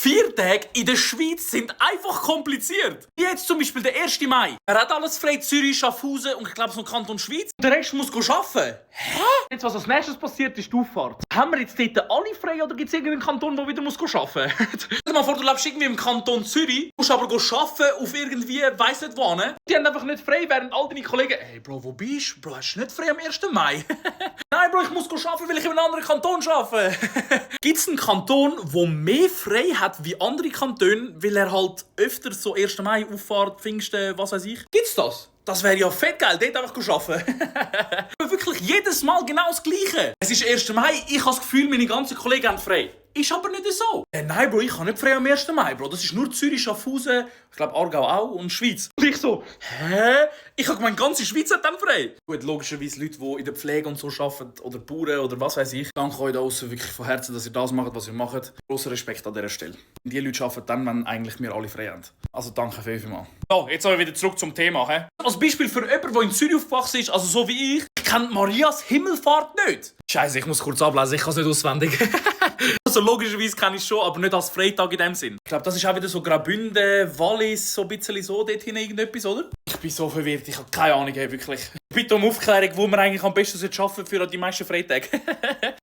Feiertage in der Schweiz sind einfach kompliziert. Wie jetzt zum Beispiel der 1. Mai. Er hat alles frei, Zürich, Schaffhausen und ich glaube so Kanton Schweiz. Und der Rest muss arbeiten. Hä? Jetzt, was als nächstes passiert, ist die Auffahrt. Haben wir jetzt dort alle frei oder gibt es irgendeinen Kanton, der wieder muss arbeiten muss? Stell dir mal vor, du lebst irgendwie im Kanton Zürich, musst aber arbeiten auf irgendwie, weiss nicht wo. Die haben einfach nicht frei, während all deine Kollegen, hey Bro, wo bist du? Bro, hast du nicht frei am 1. Mai? Nein Bro, ich muss arbeiten, weil ich in einem anderen Kanton arbeite. Gibt es einen Kanton, der mehr frei hat wie andere Kantone, weil er halt öfter so 1. Mai, Auffahrt, Pfingsten, was weiß ich? Gibt's das? Das wäre ja fett geil, dort einfach arbeiten. Wirklich jedes Mal genau das Gleiche. Es ist 1. Mai, ich habe das Gefühl, meine ganzen Kollegen haben frei. Ist aber nicht so. Nein, Bro, ich habe nicht frei am 1. Mai, Bro. Das ist nur Zürich, Schaffhausen, ich glaube Aargau auch und Schweiz. Und ich so, hä? Ich habe gemeint, ganze Schweiz hat dann frei. Gut, logischerweise Leute, die in der Pflege und so arbeiten, oder Bauern oder was weiß ich. Danke euch da draussen wirklich von Herzen, dass ihr das macht, was ihr macht. Grosser Respekt an dieser Stelle. Und die Leute arbeiten dann, wenn eigentlich wir alle frei haben. Also danke vielmals. So, jetzt aber wieder zurück zum Thema. He? Als Beispiel für jemanden, der in Zürich aufgewachsen ist, also so wie ich, kennt Marias Himmelfahrt nicht. Scheiße, ich muss kurz ablesen, ich kann es nicht auswendig. Also logischerweise kenne ich es schon, aber nicht als Freitag in dem Sinn. Ich glaube, das ist auch wieder so Graubünden, Wallis, so ein bisschen so dort hin irgendetwas, oder? Ich bin so verwirrt, ich habe keine Ahnung, wirklich. Bitte um Aufklärung, wo man eigentlich am besten arbeiten für die meisten Freitage.